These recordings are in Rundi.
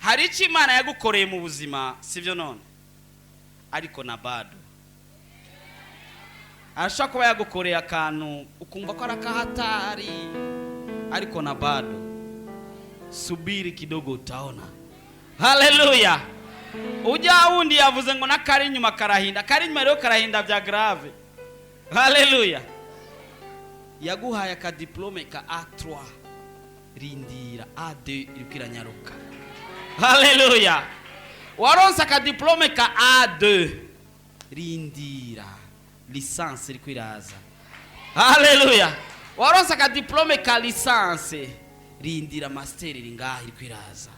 Hari icyo Imana yagukoreye mu buzima, sibyo? None ariko na bado arashobora kuba yagukoreye akantu ukumva ko ari akahatari, ariko na bado subiri kidogo, utaona. Haleluya! Ujya wundi yavuze ngo n'akari inyuma karahinda. Kari inyuma rero karahinda bya grave. Haleluya! Yaguhaye akadiplome ka A3, rindira, A2 iriko iranyaruka. Haleluya! Waronse akadiplome ka A2, rindira, licence iriko iraza. Haleluya! Waronse akadiplome ka licence, rindira, master iri ngaha, iriko iraza.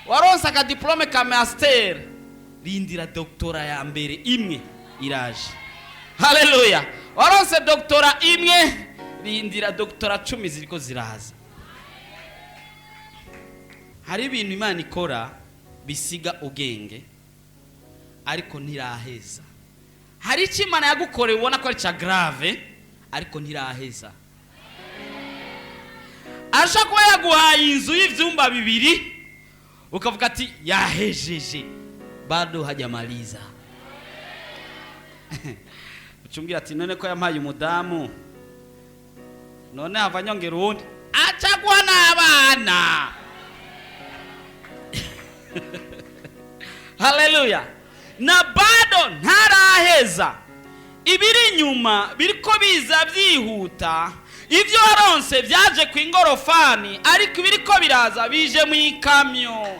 Waronse akadiplome ka master, rindira, doctorat ya mbere imwe iraje. Haleluya! Waronse doctorat imwe, rindira, doctorat 10 ziriko ziraza. Hari ibintu Imana ikora bisiga ubwenge, ariko ntiraheza. Hari icyo Imana yagukoreye ubona ko ari cya grave, ariko ntiraheza. Arashobora kuba yaguhaye inzu y'ibyumba bibiri, ukavuga ati yahejeje, bado hajamaliza. Ucumbwira ati none ko yampaye umudamu, none hava nyongera uwundi, acaguha n'abana. Haleluya! Na bado ntaraheza. Ibiri inyuma biriko biza byihuta. Ibyo waronse byaje ku ingorofani, ariko ibiriko biraza bije mu ikamyo.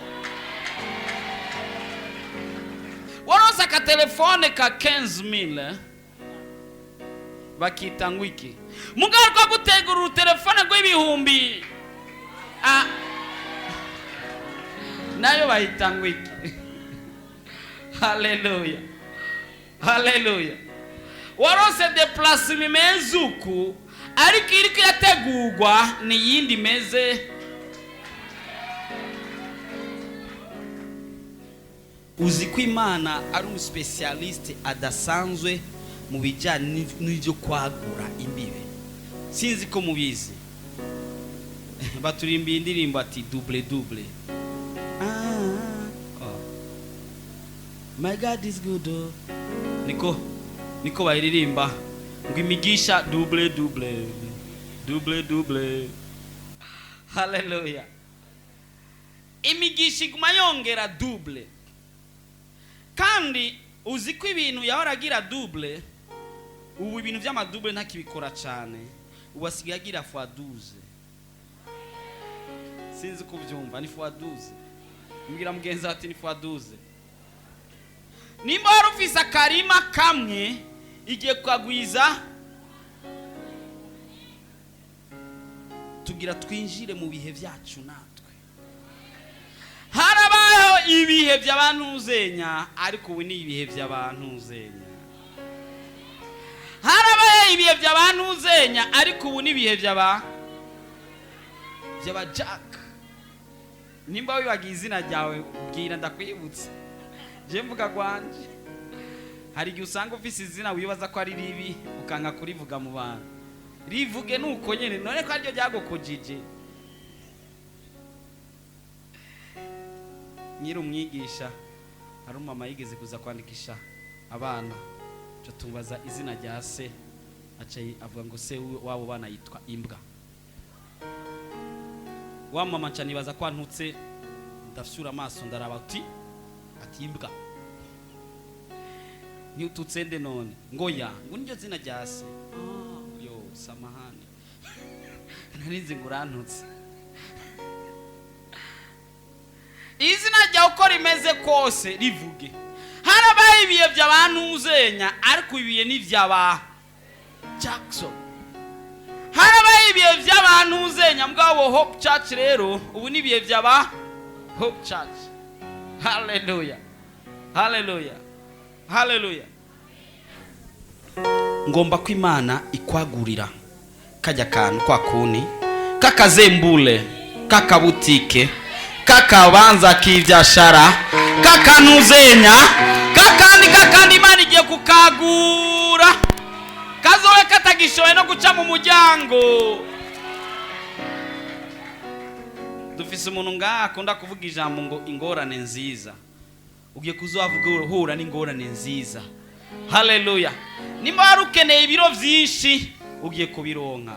Waronse akatelefone ka 15000, bakita ngo iki? Mugaruka gutegura urutelefone rw'ibihumbi, ah, nayo bahita ngo iki? Haleluya, haleluya! Waronse déplacement imeze uku, ariko iriko irategurwa ni iyindi imeze. Uzi ko Imana ari umuspécialiste adasanzwe mu bijyanye n'ibyo kwagura imbibe? Sinzi ko mubizi. Baturimbiye indirimbo ati "Double double". Ah, oh. My God is good, oh. Niko niko bayiririmba ngo imigisha double double, double double. Haleluya! Imigisha iguma yongera double. Kandi uzi ko ibintu yahora agira double, ubu ibintu by'amadouble ntakibikora cyane, ubu asigaye agira fois 12. Sinzi ko ubyumva, ni fois 12. Mbwira mugenzi wawe ati ni fois 12. Nimba wari ufise akarima kamwe, igiye kukagwiza. Tugira twinjire mu bihe byacu natwe. Harabaho ibihe by'abantuzenya, ariko ubu ni ibihe by'abantuzenya. Harabaho ibihe by'abantuzenya, ariko ubu ni ibihe by'aba Jack. Nimba wibagiye izina ryawe, bwira ndakwibutsa. Je mvuga gwanje. Hari igihe usanga ufise izina wibaza ko ari ribi, ukanga kurivuga mu bantu. Rivuge nuko nyene, none ko ariryo ryagukujije. Nyiri umwigisha, hari umumama yigeze kuza kwandikisha abana, aca tumubaza izina rya se, aca avuga ngo se w'abo bana yitwa Imbwa. Wa mama nca nibaza ko antutse, ndafyura amaso ndaraba, ati imbwa ntututse nde none? Ngo ya, ngo niryo zina rya se. Ah, yo samahani, narinzi ngo urantutse. Izina ryawe uko rimeze kose rivuge. Harabaye ibihe by'abantuzenya, ariko ibihe ni iby'aba Jackson. Harabaye ibihe by'abantuzenya mbwabo Hope Church, rero ubu ni ibihe by'aba Hope Church. Haleluya, haleluya, haleluya! Ngomba ko Imana ikwagurira kajya kantu kwa kuni kakazembule, kakabutike, kakabanza k'ibyashara, kakanuzenya, kakandi kakandi. Imana igiye kukagura, kazobe katagishoboye no guca mu muryango. Dufise Dufise umuntu ngaha akunda kuvuga ijambo ngo ingorane nziza. Ugiye kuzovuga uhura n'ingorane nziza. Haleluya. Nimba wari ukeneye ibiro byinshi, ugiye kubironka,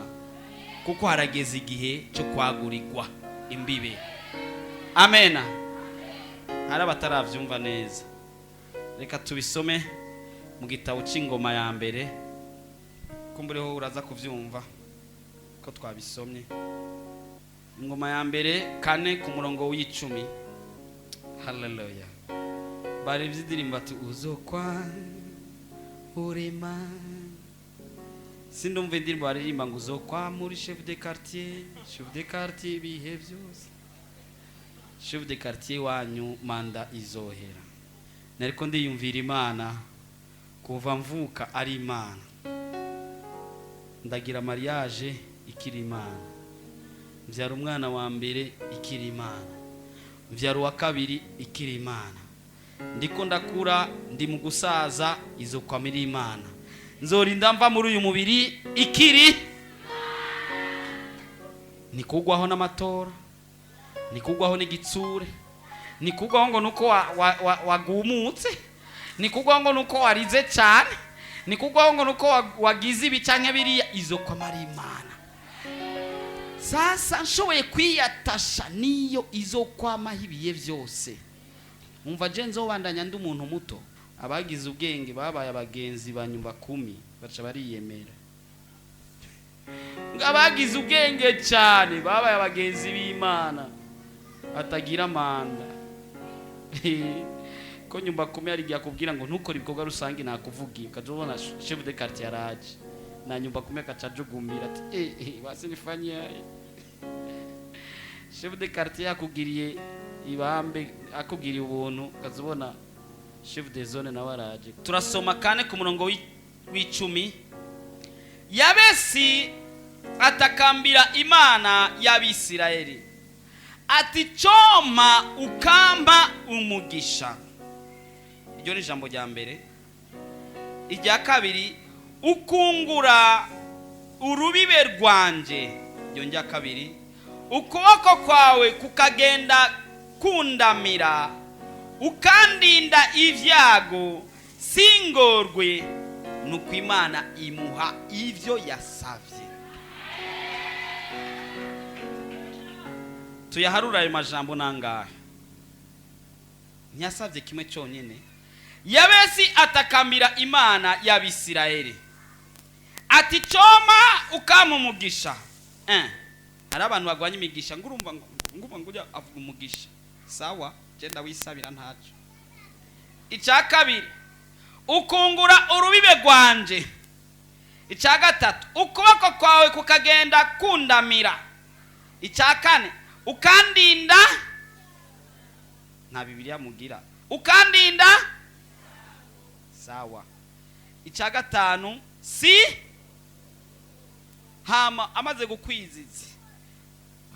kuko harageze igihe cyo kwagurirwa imbibe. Amena. Hari abatarabyumva neza, reka tubisome mu gitabo cy'Ingoma ya Mbere, kumbureho uraza kubyumva ko twabisomye. Ingoma ya Mbere 4 ku murongo w'10. Haleluya. Barebye indirimbo ati uzokwa urema. Sindumva indirimbo baririmba ngo uzokwa muri chef de quartier, chef de quartier ibihe byose. Chef de quartier wanyu manda izohera. Nariko ndiyumvira Imana kuva mvuka ari Imana, ndagira mariage ikiri Imana, mbyara umwana wa mbere ikiri Imana, mbyara uwa kabiri ikiri Imana, ndiko ndakura, ndi mu gusaza, izokwamira Imana, nzorinda mva muri uyu mubiri ikiri. Nikugwaho n'amatora, nikugwaho n'igitsure, nikugwaho ngo nuko wagumutse, nikugwaho ngo nuko warize cyane, nikugwaho ngo nuko wagize ibi canke biriya, izokwamara Imana. Sasa nshoboye kwiyatasha niyo izokwamaho ibiye byose, umva je nzobandanya ndi umuntu muto. Abagize ubwenge babaye abagenzi ba nyumba kumi baca bariyemera ngo abagize ubwenge cyane babaye abagenzi b'Imana batagira manda. Ko nyumba kumi hari igihe akubwira ngo ntukore ibikorwa rusange, nakuvugiye, ukaja ubona chef de quartier araje na nyumba kumi akaca ajugumira ati eh eh, basi nifanye. Chef de quartier yakugiriye ibambe, akugiriye ubuntu, ukaza ubona chef de zone nawe araje. Turasoma 4 ku murongo w'10. Yabesi atakambira Imana y'Abisirayeli ati: "Coma ukampa umugisha." Iryo ni ijambo rya mbere. Irya kabiri: "Ukungura urubibe rwanje." Iryo rya kabiri. "Ukuboko kwawe kukagenda kundamira, ukandinda ibyago, singorwe." Nuko Imana imuha ibyo yasabye. Tuyaharura ayo majambo nangahe? Ntiyasabye kimwe cyonyine. Yabesi atakambira Imana y'Abisirayeli ati: "Coma ukampa umugisha." Hari abantu bagwanya imigisha, ngo urumva ngo ujya avuga umugisha. Sawa, genda wisabira ntacyo. Icya kabiri: "Ukungura urubibe rwanje." Icya gatatu: "Ukuboko kwawe kukagenda kundamira." Icya kane: "Ukandinda." Nta Bibiliya mugira. "Ukandinda." Sawa. Icya gatanu si hama amaze gukwizizi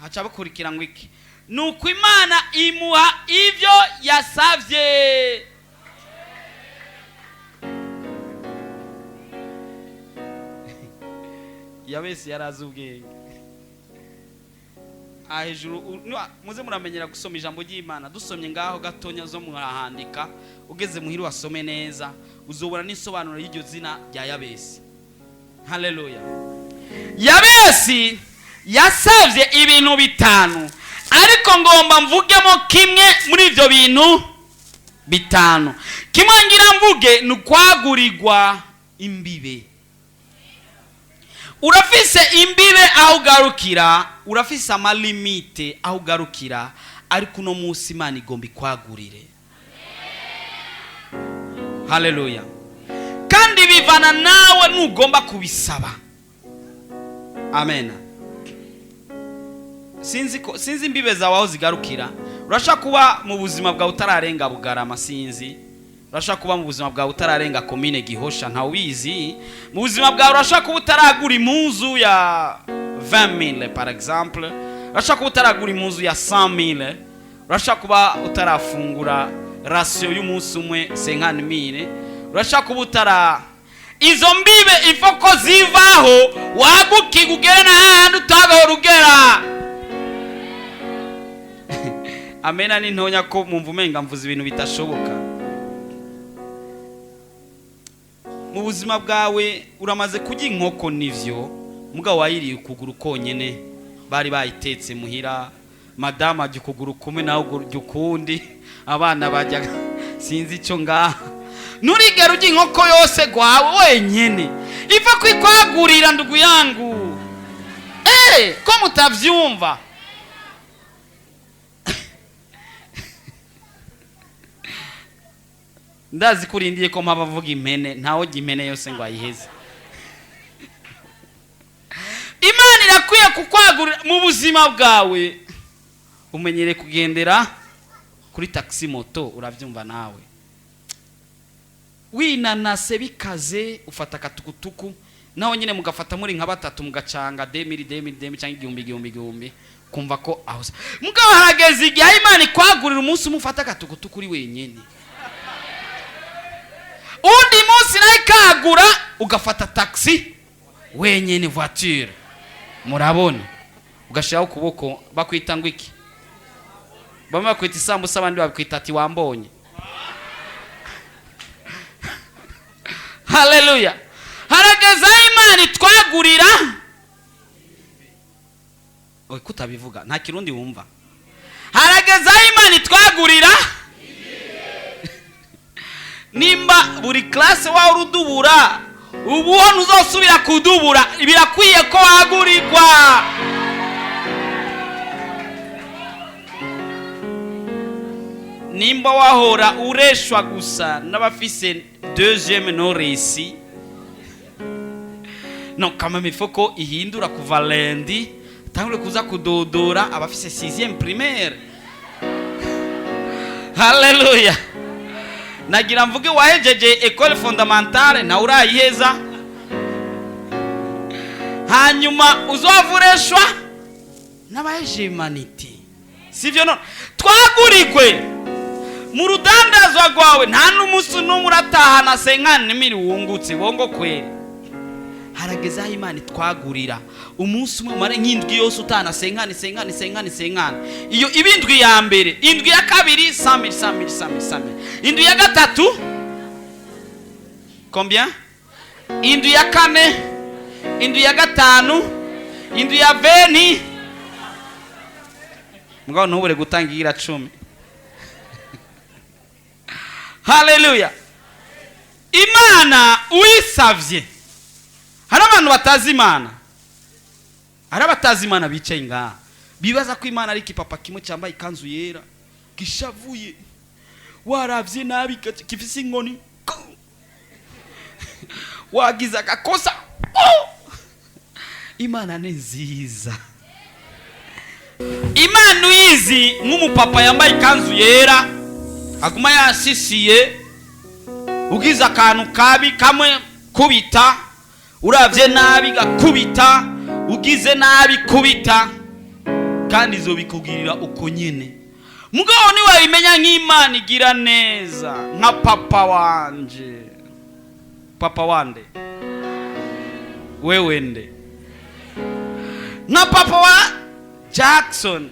haca bakurikira ngo iki? Nuko Imana imuha ibyo yasavye. Yabesi yarazi ubwenge. Aha hejuru muze muramenyera gusoma ijambo ry'Imana. Dusomye ngaho gatonya zo murahandika, ugeze muhira wasome neza, uzobona n'isobanuro y'iryo zina rya Yabesi. Haleluya. Yabesi yasavye ibintu bitanu, ariko ngomba mvugemo kimwe muri ivyo bintu bitanu. Kimwe ngira mvuge ni ukwagurirwa imbibe. Urafise imbibe aho ugarukira, urafise amalimite aho ugarukira, ariko uno munsi Imana igomba ikwagurire. Haleluya. Kandi bivana nawe, nugomba kubisaba. Amen. Sinzi ko sinzi imbibe zawe aho zigarukira. Urashobora kuba mu buzima bwawe utararenga Bugarama, sinzi. Urashobora kuba mu buzima bwawe utararenga komine Gihosha, ntawubizi. Mu buzima bwawe urashobora kuba utaragura impuzu ya 20000 par exemple, urashobora kuba utaragura impuzu ya 100000, urashobora kuba utarafungura ration y'umunsi umwe 50000, urashobora kuba utara izo mbibe ifoko zivaho, wagukiga ugere n'ahandi utagahora ugera. Amena ni ntonya ko mumva umenga mvuze ibintu bitashoboka. Mu buzima bwawe uramaze kurya inkoko, nivyo, mugabo wayiriye ukuguru konyene. Bari bayitetse muhira, madamu ajya ukuguru kumwe, nawe urya ukundi, abana bajya sinzi icyo ngaha. Nturigere urya inkoko yose gwawe wenyene. Iva kwikwagurira, ndugu yangu. Ko mutavyumva? Ndazi ko urindiye ko mpaba avuga impene. Ntawe ujya impene yose ngo ayiheze. Imana irakwiye kukwagurira mu buzima bwawe. Umenyere kugendera kuri taxi moto, urabyumva nawe, winanase bikaze ufata akatukutuku, naho nyine mugafata muri nka batatu, mugacanga 2000, 2000, 2000 cyangwa 1000, 1000, 1000, kumva ko aho mugabo harageze igihe aho Imana ikwagurira, umunsi umwe ufata akatukutuku uri wenyine, undi munsi nawe ikagura ugafata taxi wenyine, voiture. Murabona, ugashyiraho ukuboko, bakwita ngo iki? Bamwe bakwita isambusa, abandi bakwita ati wambonye. Haleluya! Harageze aho Imana itwagurira. Oye, kutabivuga nta kirundi wumva. Harageze aho Imana itwagurira. Nimba buri classe wawe urudubura, ubu ho ntuzosubira kudubura. Birakwiye ko wagurirwa. Nimba wahora ureshwa gusa n'abafise deuxième non réussi, non, quand même il faut ko ihindura kuva lundi, tangure kuza kudodora abafise sixième primaire. Haleluya! Nagira mvuge wahejeje école fondamentale, nawe urayiheza, hanyuma uzovureshwa n'abahejeje humanité, sivyo? None twagurigwe mu rudandazwa rwawe. Nta n'umunsi n'umwe uratahana 50 000 wungutse. Bongo kweri. Harageze aho Imana itwagurira, umunsi umwe umare nk'indwi yose utahana 50, 50, 50, 50. Iyo iba indwi ya mbere, indwi ya kabiri 100 000, 100 000, 100 000, 100 000, indwi ya gatatu combien, indwi ya kane, indwi ya gatanu, indwi ya 20. Mugabo ntubure gutanga igira 10. Haleluya! Imana uyisavye, hari abantu batazi Imana, hari abatazi Imana bicaye ngaha, bibaza ko Imana ari ikipapa kimwe cyambaye ikanzu yera, gishavuye, waravye nabi gifise inkoni, wagize agakosa. Oh! Imana ni nziza. Imana uyizi nk'umupapa yambaye ikanzu yera, aguma yasisiye, ugize akantu kabi kamwe kubita, uravye nabi gakubita, ugize nabi kubita, kandi izo bikugirira uko nyene. Mugabo niwabimenya nk'Imana igira neza, nka papa wanje, papa wande, wewe nde, nka papa wa Jackson,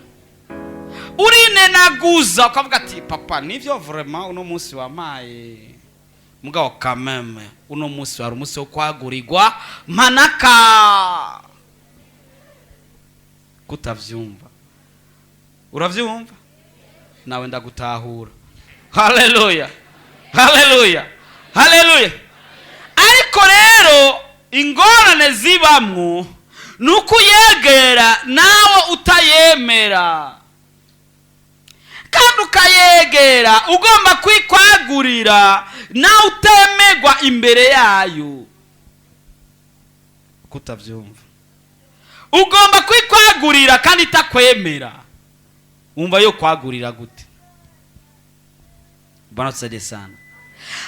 urinenaguza ukavuga ati papa, nivyo, vraiment uno munsi wamaye, mugabo kameme uno munsi wari umunsi wo kwagurirwa manaka. Kutavyumva, uravyumva nawe, ndagutahura. Haleluya, haleluya, haleluya! Ariko rero ingorane zibamwo ni uko uyegera nawe utayemera, kandi ukayegera ugomba kwikwagurira, nawe utemegwa imbere yayo. Kutavyumva, ugomba kwikwagurira kandi itakwemera, wumva yo kwagurira gute? Bwana tusaidie sana.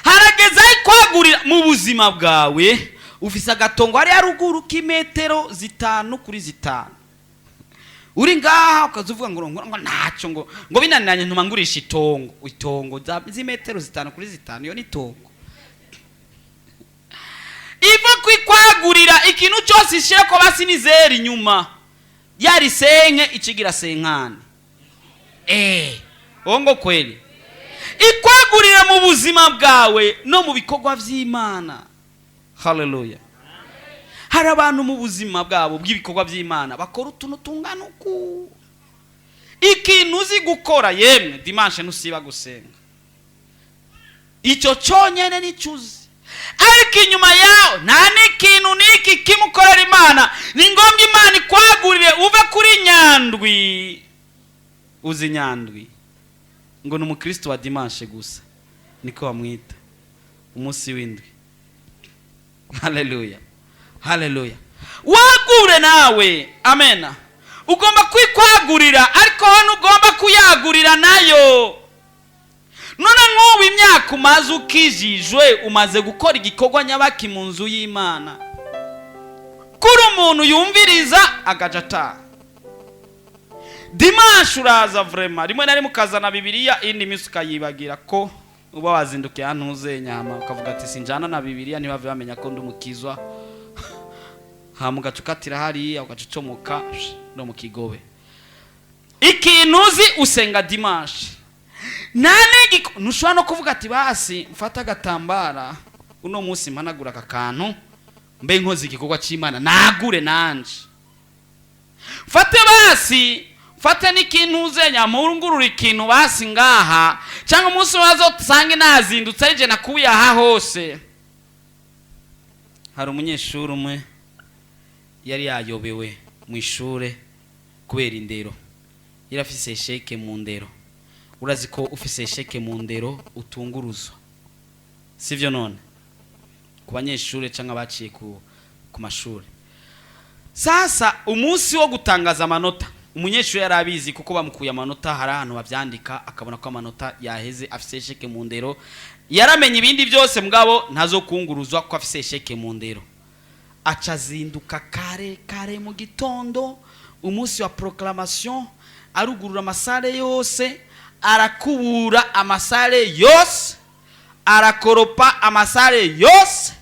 Harageze aho ikwagurira mu buzima bwawe. Ufise agatongo hariya ruguru k'imetero 5 kuri 5, uri ngaha ukaza uvuga ngo ntacyo, ngo binaniranye ntuma ngurisha itongo. Itongo z'imetero 5 kuri 5, iyo ni itongo. Iva kwikwagurira ikintu cyose, ishira ko basi ni zéro inyuma, yari 5 ikigira 50. Uongo kweli? Ikwagurire mu buzima bwawe no mu bikorwa by'Imana. Haleluya. Hari abantu mu buzima bwabo bw'ibikorwa by'Imana bakora utuntu tungana uku. Ikintu uzi gukora, yemwe dimanche ntusiba gusenga, icyo cyonyine nicyo uzi, ariko inyuma yawe nta n'ikintu n'iki kimukorera Imana. Ni ngombwa Imana ikwagurire uve kuri Nyandwi. Uzi Nyandwi ngo ni umukristo wa dimanche gusa, niko bamwita, umunsi w'indwi. Haleluya, haleluya. Wagure nawe, amena. Ugomba kwikwagurira, ariko hano ugomba kuyagurira nayo. None nk'ubu imyaka umaze ukijijwe, umaze gukora igikorwa nyabaki mu nzu y'Imana? Kuri umuntu yumviriza agaca ataha. Dimanche uraza vraiment, rimwe na rimwe ukazana Bibiliya, indi minsi ukayibagira ko uba wazindukiye ahantu uzenyama, ukavuga ati sinjana na Bibiliya, ntibave bamenya ko ndi umukizwa. Hama ugaca ukatira hariya, ugaca ucomoka no mu kigobe. Ikintu uzi, usenga dimanche, nta n'igiko ntushobora no kuvuga ati basi mfate agatambara uno munsi mpanagura aka kantu, mbe nkoze igikorwa cy'Imana, nagure nanje, mfate basi, mfate n'ikintu uzenya mpungurura ikintu basi ngaha, cyangwa umunsi wazo usange nazindutse ari je nakuye aha hose. Hari umunyeshuri umwe yari yayobewe mu ishure kubera indero, yari afise échec mu ndero. Urazi ko ufise échec mu ndero utunguruzwa, sivyo? None ku banyeshure cyangwa baciye ku mashuri. Sasa umunsi wo gutangaza amanota, umunyeshuri yari abizi kuko bamukuye amanota, hari ahantu babyandika, akabona ko amanota yaheze, afise échec mu ndero. Yaramenye ibindi byose, mugabo ntazokunguruzwa ko afise échec mu ndero. Aca azinduka kare kare mu gitondo, umunsi wa proclamation, arugurura amasale yose, arakubura amasale yose, arakoropa amasale yose,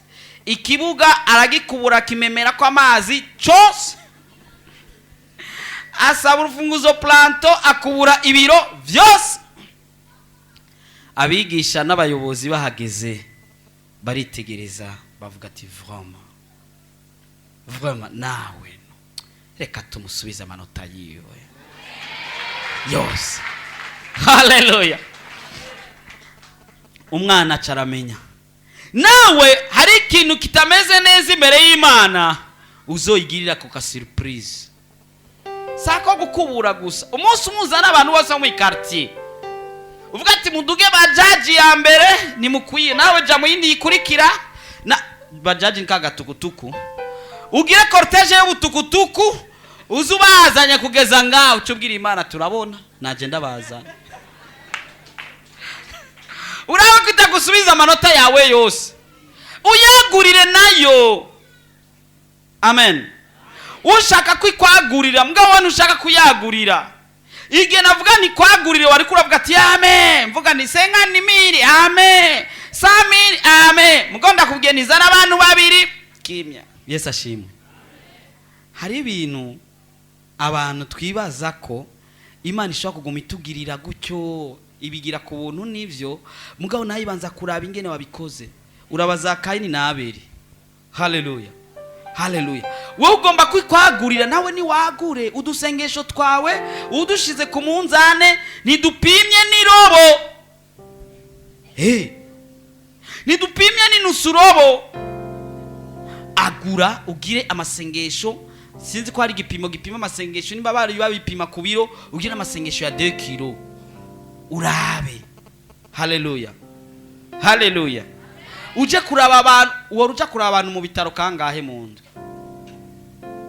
ikibuga aragikubura, kimemera ko amazi cyose, asaba urufunguzo planton, akubura ibiro byose. Abigisha n'abayobozi bahageze baritegereza, bavuga ati vraiment, vraiment nawe reka tumusubize amanota yiwe yose. Haleluya. Umwana aca aramenya. Nawe hari ikintu kitameze neza imbere y'Imana, uzoyigirira ku ka surprise sako gukubura gusa. Umunsi umuzana abantu bose bo mu quartier, uvuga ati muduge bajaji ya mbere nimukwiye, nawe jya mu yindi yikurikira na bajaji ni kagatukutuku, ugire cortège y'ubutukutuku, uze ubazanye kugeza ngaho, uca ubwira Imana turabona naje ndabazana. Uraba ko itagusubiza amanota yawe yose, uyagurire nayo. Amen. Ushaka kwikwagurira, mugabo wani ushaka kuyagurira. Igihe navuga ni kwagurire, wari kuravuga ati amen, mvuga ni 50 000, amen, 100 000, amen. Mugabo ndakubwiye nizana abantu babiri, kimya. Yesu ashimwe. Hari ibintu abantu twibaza ko Imana ishobora kuguma itugirira gutyo, ibigira ku buntu, nivyo, mugabo nayo ibanza kuraba ingene wabikoze. Urabaza Kayini na Abeli. Haleluya, haleluya. Wowe ugomba kwikwagurira, nawe niwagure udusengesho twawe udushize ku munzane, ntidupimye n'irobo. Hey. Ntidupimye n'inusu robo. Agura ugire amasengesho, sinzi ko hari igipimo gipima amasengesho, nimba bari babipima ku biro, ugire amasengesho ya 2 kilo urabe. Haleluya, haleluya. Uje kuraba abantu, wari uja kuraba abantu mu bitaro kangahe mu ndwi?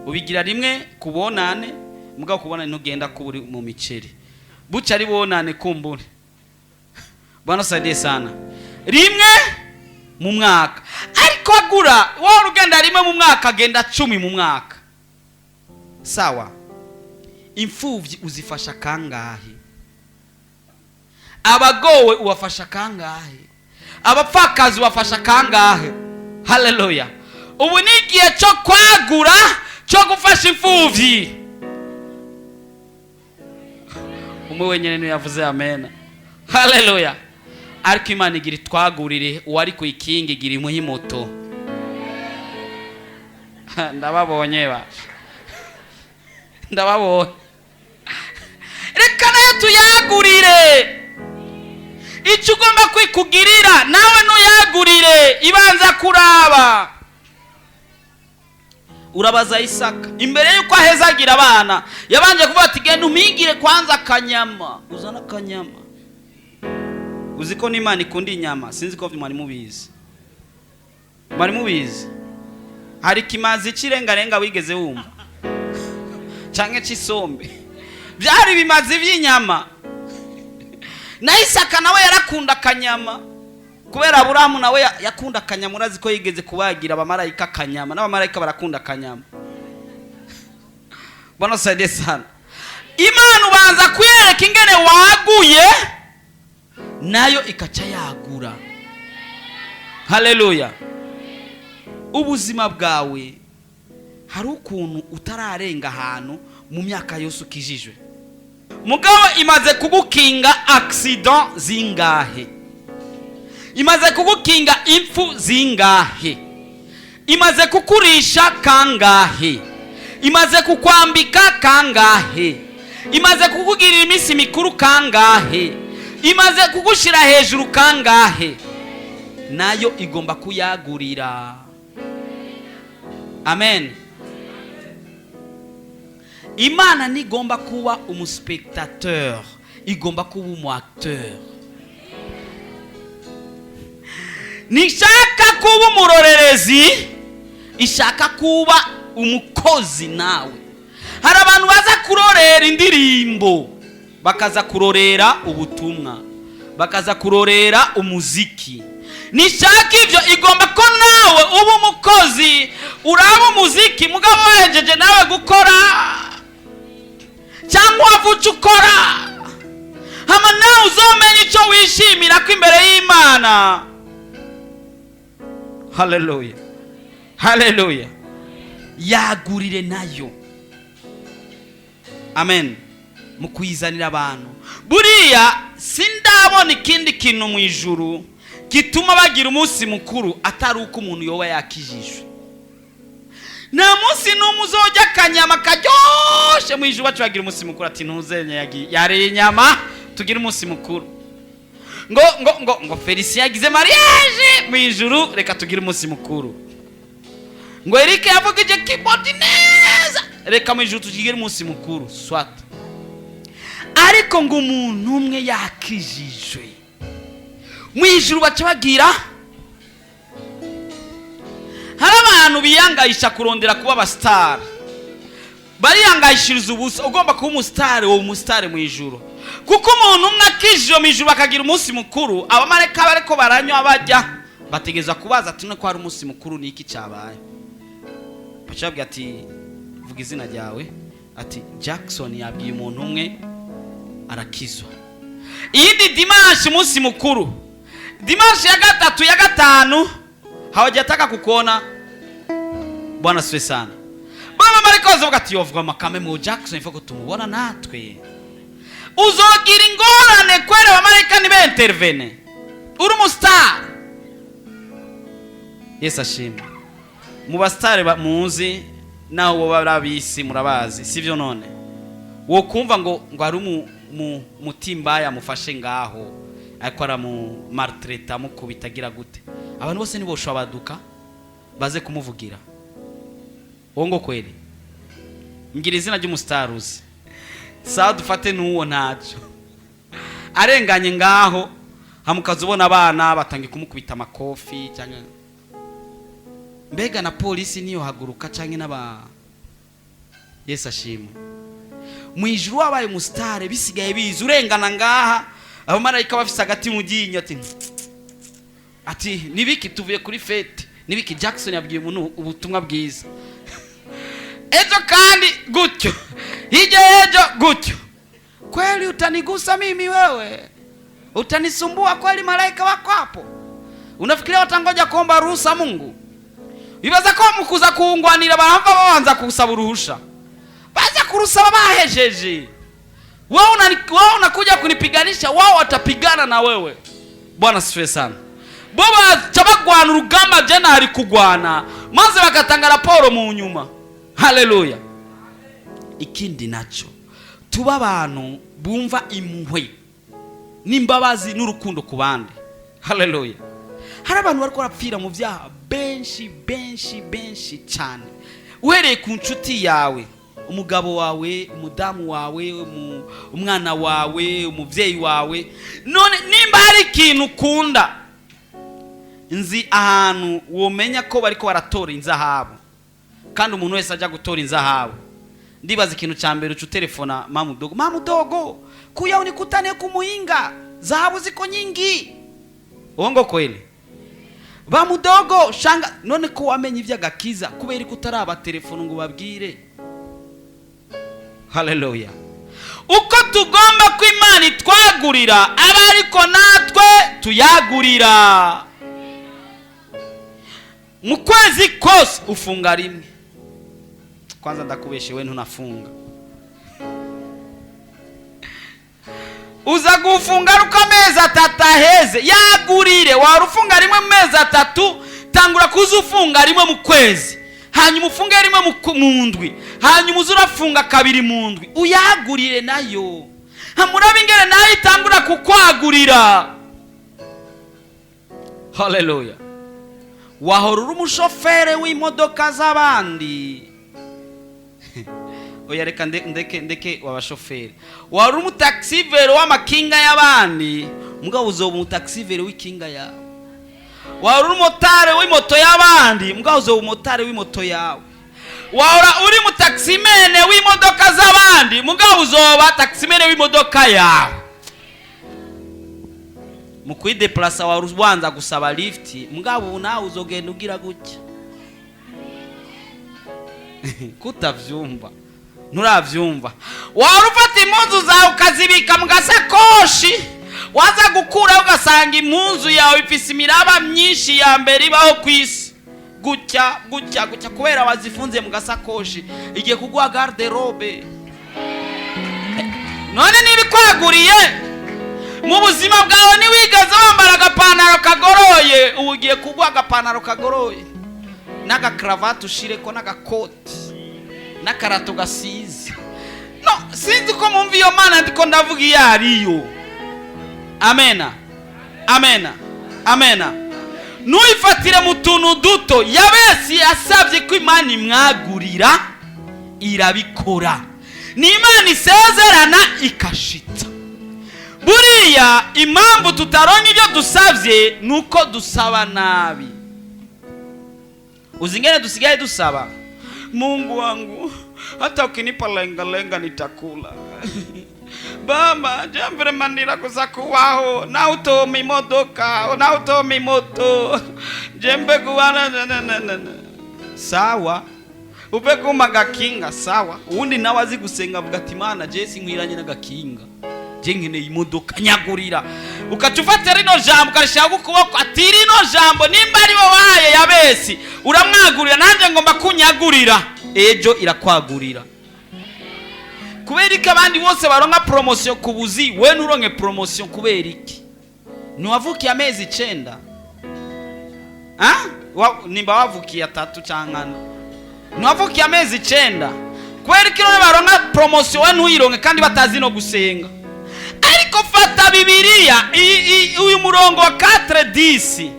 Ubigira rimwe ku bonane, mugabo kubona ntugenda ko uri mu miceri buca ari bonane kumbure. Bwana saidie sana. Rimwe mu mwaka, ariko agura wowe ugenda rimwe mu mwaka, agenda 10 mu mwaka, sawa. Imfuvyi uzifasha kangahe? Abagowe ubafasha kangahe? Abapfakazi ubafasha kangahe? Haleluya. Ubu ni igihe cyo kwagura, cyo gufasha imfuvyi. Umwe wenyine niwe yavuze amen. Haleluya! Ariko Imana igira itwagurire. Uwari ku ikingi igira imuhe imoto. Ndababonye basha, ndababonye. Reka nayo tuyagurire. Icyo ugomba kwikugirira nawe ntuyagurire, ibanza kuraba. Urabaza Isaka, imbere y'uko ahezagira abana yabanje kuvuga ati: "Genda umigire kwanza akanyama, uzane akanyama." Uzi ko n'Imana ikunda inyama? Sinzi ko mwari mubizi. Mwari mubizi? Hari ikimazi cy'irengarenga wigeze wumva, canke c'isombe? Byari ibimazi by'inyama. Na Isaka nawe yarakunda akanyama, kubera Aburahamu nawe yakunda akanyama. Urazi ko yigeze kubagira abamarayika akanyama? N'abamarayika barakunda akanyama. Bwana saidie sana. Imana ubanza kuyereka ingene waguye, nayo ikaca yagura. Haleluya! Ubuzima bwawe hari ukuntu utararenga ahantu mu myaka yose ukijijwe, mugabo imaze kugukinga accident zingahe? Imaze kugukinga impfu zingahe? Imaze kukurisha kangahe? Imaze kukwambika kangahe? Imaze kukugirira iminsi mikuru kangahe? Imaze kugushyira hejuru kangahe? Nayo igomba kuyagurira. Amen. Imana ntigomba kuba umuspectateur, igomba kuba umu acteur. Ntishaka kuba umurorerezi, ishaka kuba umukozi nawe. Hari abantu baza kurorera indirimbo, bakaza kurorera ubutumwa, bakaza kurorera umuziki. Nishaka ibyo, igomba ko nawe uba umukozi. Uraba umuziki, mugabo wahejeje nawe gukora, cyangwa wavuca ukora, hama nawe uzomenya icyo wishimira ko imbere y'Imana. Haleluya, haleluya! Yagurire nayo. Amen. Mu kuyizanira abantu, buriya sindabona ikindi kintu mu ijuru gituma bagira umunsi mukuru atari uko umuntu yoba yakijijwe. Nta munsi n'umwe uzojya akanyama karyoshe mu ijuru bacu bagira umunsi mukuru, ati: "Ntuzenye yariye inyama, tugire umunsi mukuru." Ngo Felicien yagize mariage mu ijuru, reka tugire umunsi mukuru. Ngo Eric yavugije keyboard neza, reka mu ijuru tugire umunsi mukuru. Swat, ariko ngo umuntu umwe yakijijwe, mu ijuru baca bagira. Hari abantu biyangayisha kurondera kuba abasitari, bariyangayishiriza ubusa. Ugomba kuba umusitari, wowe umusitari mu ijuru, kuko umuntu umwe akijijwe mu ijuru bakagira umunsi mukuru. Abamarayika bariko baranywa, bajya bategereza kubaza ati: "Ko hari umunsi mukuru, ni iki cyabaye?" Baca babwira ati: "Vuga izina ryawe." Ati: "Jackson yabwiye umuntu umwe arakizwa." Iyindi dimanche umunsi mukuru, dimanche ya gatatu, ya gatanu hawajataka kukuona. Bwana siwe sana. Baba mariko bavuga ati: "Yovuga makame mu Jackson, ifo ko tumubona natwe." Uzogira ingorane kwera abamarayika nibe intervene uri umustar. Yesu ashimwe. Mu basitari muzi, naho bo barabisi murabazi, sivyo? None wo kumva ngo ari umutimbaya amufashe ngaho, ariko aramu maltraita, amukubita, agira gute? Abantu bose niboshobora baduka baze kumuvugira uwo. Ngo kweri, ngira izina ry'umusitari uzi. Sawa, dufate n'uwo ntacyo arenganye ngaho, hamukaza ubona abana batangiye kumukubita amakofi, cyangwa mbega na polisi niyo haguruka, cyangwa n'aba. Yesu ashimwe. Mu ijuru wabaye umusitari, bisigaye biza urengana ngaha, abamarayika bafise agati mu ryinyo, ati: "Nibiki? Tuvuye kuri fête. Nibiki? Jackson yabwiye umuntu ubutumwa bwiza." Ejo kandi gutyo, hirya y'ejo gutyo. Kweli utanigusa mimi wewe? Utanisumbua kweli? Malaika wako hapo, unafikiria watangoja kuomba ruhusa Mungu? Bibaza ko mu kuza kuwungwanira barahava babanza kusaba uruhusha? Baza kurusaba bahejeje. Wewe unakuja kunipiganisha, wao watapigana na wewe. Bwana sifiwe sana. Bo baca bagwana urugamba, je nari kugwana, maze bagatanga raporo mu nyuma. Haleluya. Ikindi naco, tuba abantu bumva impuhwe n'imbabazi n'urukundo ku bandi. Haleluya. Hari abantu bariko barapfira mu byaha benshi benshi benshi cyane, uhereye ku nshuti yawe, umugabo wawe, umudamu wawe, umwana wawe, umubyeyi wawe. None nimba hari ikintu ukunda, nzi ahantu womenya ko bariko baratora inzahabu. Kandi umuntu wese ajya gutora inzahabu, ndibaza ikintu cya mbere uca utelefona mamudogo: "Mamudogo, kuya unikutane kumuhinga, zahabu ziko nyingi." Uongo kweli? Bamudogo shanga. None ko wamenye iby'agakiza, kubera ko utaraba telefone ngo ubabwire? Haleluya. Uko tugomba ko Imana itwagurira, aba ariko natwe tuyagurira. Mu kwezi kose ufunga rimwe. Kwanza ndakubeshe, we ntunafunga. Uza gufunga aruko amezi 3 aheze. Yagurire. Wari ufunga rimwe mu mezi 3, tangura kuza ufunga rimwe mu kwezi, hanyuma ufunge rimwe mu ndwi, hanyuma uze urafunga kabiri mu ndwi. Uyagurire nayo, hamuraba ingene nayo itangura kukwagurira. Haleluya. Wahora uri umushofere w'imodoka z'abandi. Oya, reka ndeke ndeke wabashoferi. Wari umutaxivero w'amakinga y'abandi, mugabo uzoba umutaxivero w'ikinga yawe. Wari uri umotari w'imoto y'abandi, mugabo uzoba umotari w'imoto yawe. Wahora uri mutaximene w'imodoka z'abandi, mugabo uzoba taximene w'imodoka yawe. Mu kwideplasa wari ubanza gusaba lift, mugabo ubu nawe uzogenda ugira gutya. Kutavyumva, nturavyumva. Wari ufata impuzu zawe ukazibika mu gasakoshi, waza gukuraho ugasanga impuzu yawe ifise imiraba myinshi ya mbere ibaho ku isi, gutya gutya gutya, kubera wazifunze mu gasakoshi. Igiye kuguha garde-robe. None niba ikwaguriye mu buzima bwawe, ntiwigeze wambara agapantaro kagoroye, ubu ugiye kuguha agapantaro kagoroye n'agakaravati ushireko n'agakoti n'akarato gasize. No sinzi ko mumva iyo Mana ndiko ndavuga iyo ariyo. Amena, amena, amena. Ntuyifatire mu tuntu duto. Yabesi yasabye ko Imana imwagurira, irabikora. Ni Imana isezerana ikashitsa. Buriya impamvu tutaronka ibyo dusabye ni uko dusaba nabi. Uzi ingene dusigaye dusaba? "Mungu wangu, hata ukinipa lenga lenga nitakula. Baba, jambere mandira gusa kubaho, nawe utoma imodoka, nawe utoma imoto, jembe kubana na na na na." Sawa, upe kuma agakinga. Sawa. Uwundi nawe azi gusenga avuga ati: "Imana, je sinkwiranye n'agakinga, je nkeneye imodoka, nyagurira." Ukaca ufata rino jambo ukarishira ku kuboko, ati: "Rino jambo nimba ari wowe wahaye Yabesi uramwagurira, nanjye ngomba kunyagurira." Ejo irakwagurira. Kubera iki abandi bose baronka promotion ku buzi, we nturonke promotion? Kubera iki? Ntiwavukiye amezi 9? Ah? Nimba wavukiye 3 cyangwa 4, ntiwavukiye amezi 9. Kubera iki none baronka promotion, we ntuyironke, kandi batazi no gusenga? Ariko fata Bibiliya, uyu murongo wa 4:10.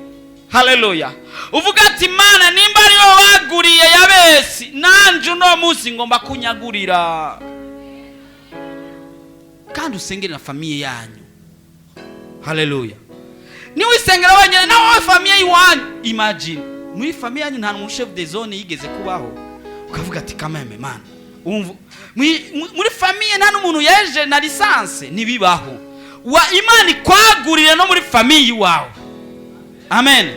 Haleluya. Uvuga ati: "Mana, nimba ariyo waguriye Yabesi, nanje uno munsi ngomba kunyagurira." Kandi usengere na famille yanyu. Haleluya. Niwisengera wenyine, nawe famille y'iwanyu. Imagine, muri famille yanyu nta muntu chef de zone yigeze kubaho, ukavuga ati: "Kameme mana." Umva, muri famille nta n'umuntu yeje na licence, ntibibaho. Wa Imana ikwagurire no muri famille iwawe. Amen.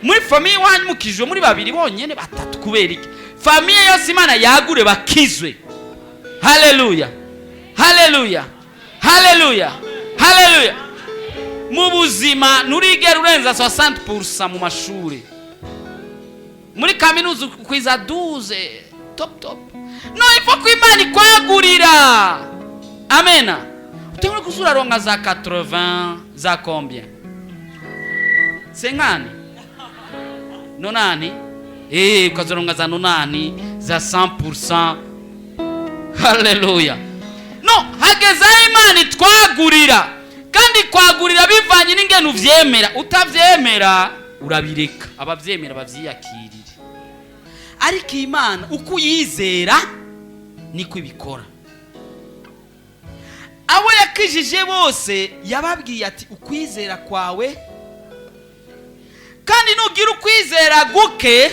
Muri famille iwanyu mukijwe muri babiri bonyene, batatu, kubera iki? Famille yose Imana yagure, bakizwe. Haleluya, haleluya, haleluya, haleluya. Mu buzima nturigera urenza 60% mu mashuri. Muri kaminuza ukwiza 12, top top. No ifo ko Imana ikwagurira. Amena. Utangure kuza uraronka za 80, za combien, cinquante, nonante, ukazoronka za nonante, za 100%. Haleluya! No hageze aho Imana itwagurira, kandi kwagurira bivanye n'ingene uvyemera. Utavyemera urabireka, abavyemera bavyiyakirire. Ariko Imana uko uyizera niko ibikora. Abo yakijije bose yababwiye ati: "Ukwizera kwawe." Kandi nugira ukwizera guke,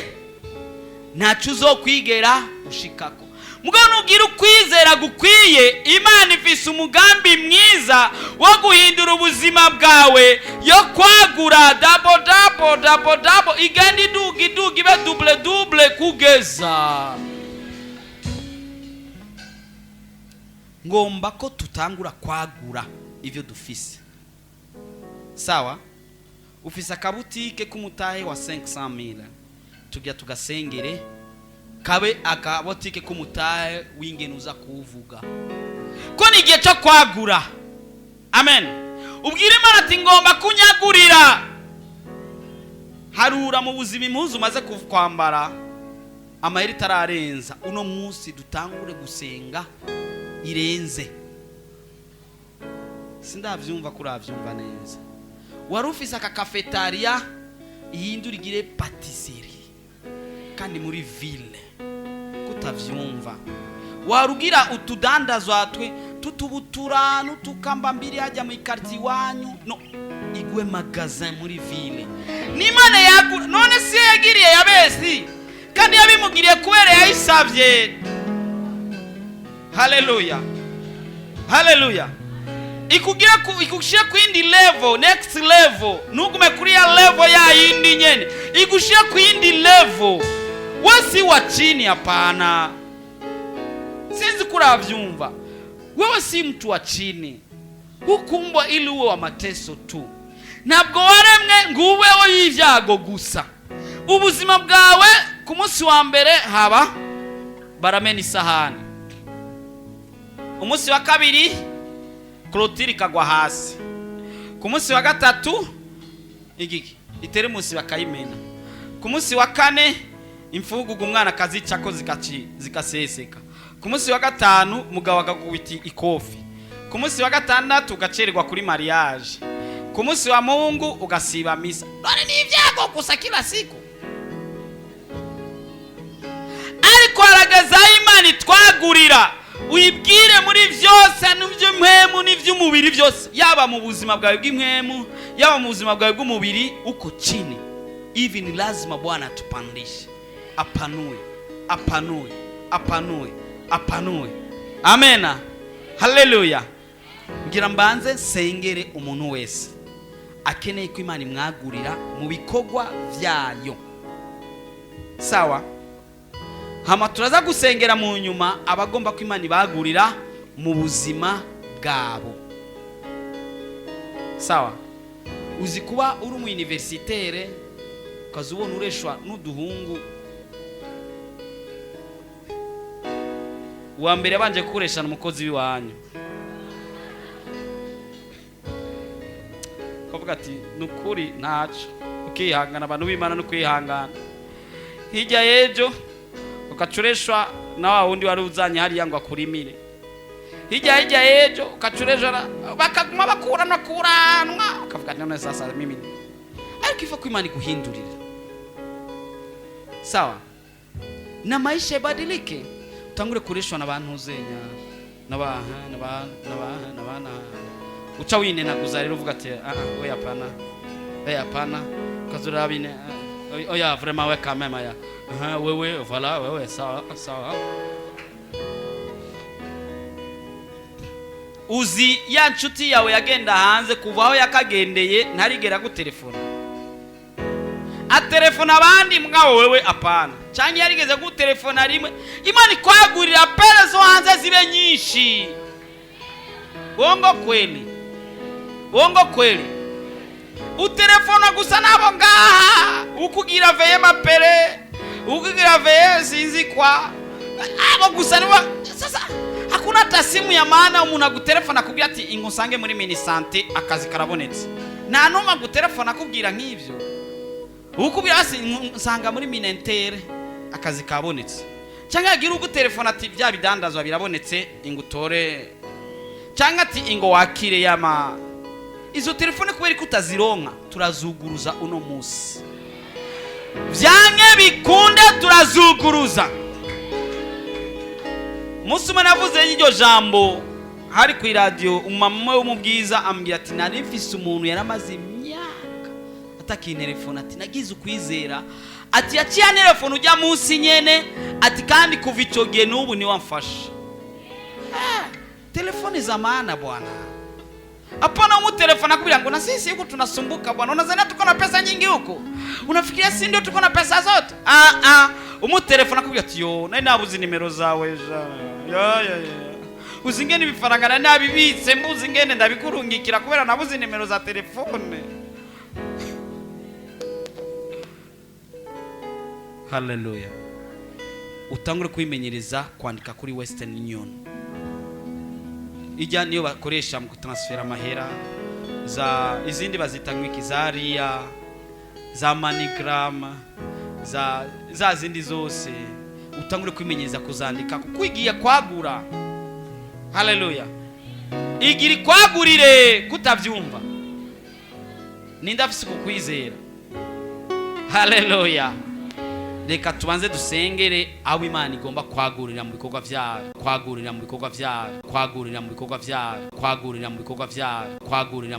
ntacyo uzokwigera ushikako. Mugabo nugira ukwizera gukwiye, Imana ifise umugambi mwiza wo guhindura ubuzima bwawe, yo kwagura double, double, double, double, igenda iduga, iduga, ibe double, double, kugeza. Ngomba ko tutangura kwagura ivyo dufise. Sawa, ufise akabutike k'umutahe wa 500,000, tujya tugasengere kabe akabotike k'umutahe w'ingene uza kuwuvuga ko ni igihe cyo kwagura. Amen. Ubwire Imana ati: "Ngomba kunyagurira." Harura mu buzima impuzu umaze kwambara, amahera itararenza. Uno munsi dutangure gusenga irenze. Sindavyumva ko uravyumva neza. Wari ufise aka cafétéria, ihindura igire pâtisserie, kandi muri ville. Kutavyumva, warugira utudandazwa twe tutubutura n'utukamba mbiri hajya mu ikarti iwanyu, no igwe magasin muri ville. N'Imana yagura. None si yagiriye Yabesi, kandi yabimugiriye kubera yayisabye? Haleluya, haleluya! Ikugira ku igushire ku yindi level, next level. Ntugume kuri ya level ya yindi nyene, igushire ku yindi level. We si wa chini, hapana. Sinzi kuravyumva. Wewe si mtu wa chini, hukumbwa ili uwe wa mateso tu. Ntabwo waremwe ngo ubeho y'ibyago gusa. Ubuzima bwawe, ku munsi wa mbere haba baramena isahani, umunsi wa kabiri clôture ikagwa hasi, ku munsi wa gatatu igiki iteremusi bakayimena, ku munsi wa kane imfugugu umwana akazicako zikaseseka, ku munsi wa gatanu umugabo akagubita ikofi, ku munsi wa gatandatu ugacererwa kuri mariage, ku munsi wa Mungu ugasiba misa. None ni ibyago gusa kila siku? Ariko harageze aho Imana itwagurira. Uyibwire muri byose, n'iby'impwemu n'iby'umubiri byose, yaba mu buzima bwawe bw'impwemu, yaba mu buzima bwawe bw'umubiri. Uko chini hivi, ni lazima Bwana atupandishe, apanue, apanue, apanue, apanue. Amena, haleluya! Ngira mbanze nsengere umuntu wese akeneye ko Imana imwagurira mu bikorwa byayo. Sawa, hama turaza gusengera mu nyuma abagomba ko Imana ibagurira mu buzima bwabo. Sawa, uzi kuba uri umu universitaire, ukaza ubona ureshwa n'uduhungu. Uwa mbere yabanje gukoresha umukozi w'iwanyu, ukavuga ati: "Ni ukuri ntaco." Ukihangana, abantu b'Imana no kwihangana. Hirya y'ejo ukacureshwa na wa wundi wari uzanye hariya ngo akurimire. Hirya y'ejo ukacureshwa bakaguma bakurana kuranwa, ukavuga ati: "None sasa mimi?" Ariko ifa ko Imana iguhindurira, sawa, na maisha ibadilike, utangure kureshwa n'abantu uzenya n'abaha n'aba n'aba n'abana, uca winenaguza rero, uvuga ati: "Ah ah, we hapana, we hapana." Ukazura bine: "Ah, oya, vraiment, we quand même aya. Ah, wewe, voilà, wewe sawa sawa." Uzi ya nshuti yawe yagenda hanze, kuva aho yakagendeye ntarigera gutelefona, atelefona abandi, mwawo wewe apana, cyangwa yarigeze gutelefona rimwe. Imana ikwagurira, appels zo hanze zibe nyinshi. Bongo kweli? Bongo kweli? Utelefona gusa nabo ngaha, ukugira veye mapere, ukugira veye sinzi kwa abo gusa nibo. Sasa Hakuna hata simu ya maana umuntu agutelefona akubwira ati: "Ingo usange muri Minisante, akazi karabonetse." Nta numwe agutelefona akubwira nk'ivyo. Ukubwira hasi: "Nsanga muri Mininter, akazi kabonetse," cyangwa yagira ugutelefona ati: "Bya bidandazwa birabonetse, ingo utore," cyangwa ati: "Ingo wakire." Yama izo telefone kubera ko utazironka, turazuguruza uno munsi. Byange bikunde, turazuguruza. Umunsi umwe navuze iryo jambo hari ku iradiyo, umumama wo mu Bwiza ambwira ati: "Nari mfise umuntu yaramaze imyaka atakintelefona," ati: "Nagize ukwizera," ati: "yaciye antelefona ujya munsi nyene," ati: "kandi kuva icyo gihe n'ubu niwe amfasha." Telefoni za maana, bwana. Hapana umutelefona akubwira ngo: "Na sisi huku tunasumbuka, bwana. Unazania tuko na pesa nyingi huko? Unafikiria si ndio tuko na pesa zote?" Ah ah, umutelefona akubwira ati: "Yo, nari nabuze nimero zawe ja. Ya ya ya, uzi ingene ibifaranga nari nabibitse, mbuze ingene ndabikurungikira kubera nabuze nimero za telefone." Haleluya! Utangure kwimenyereza kwandika kuri Western Union. Ijya niyo bakoresha mu kutransfera amahera, za izindi bazita ngwiki, za Ria, za MoneyGram, za zindi zose. Utangure kwimenyereza kuzandika kuko igiye kwagura. Haleluya! Igira ikwagurire kutabyumva. Ninde afise kukwizera? Haleluya! Reka tubanze dusengere abo Imana igomba kwagurira mu bikorwa byayo, kwagurira mu bikorwa byayo, kwagurira mu bikorwa byayo, kwagurira mu bikorwa byayo, kwagurira.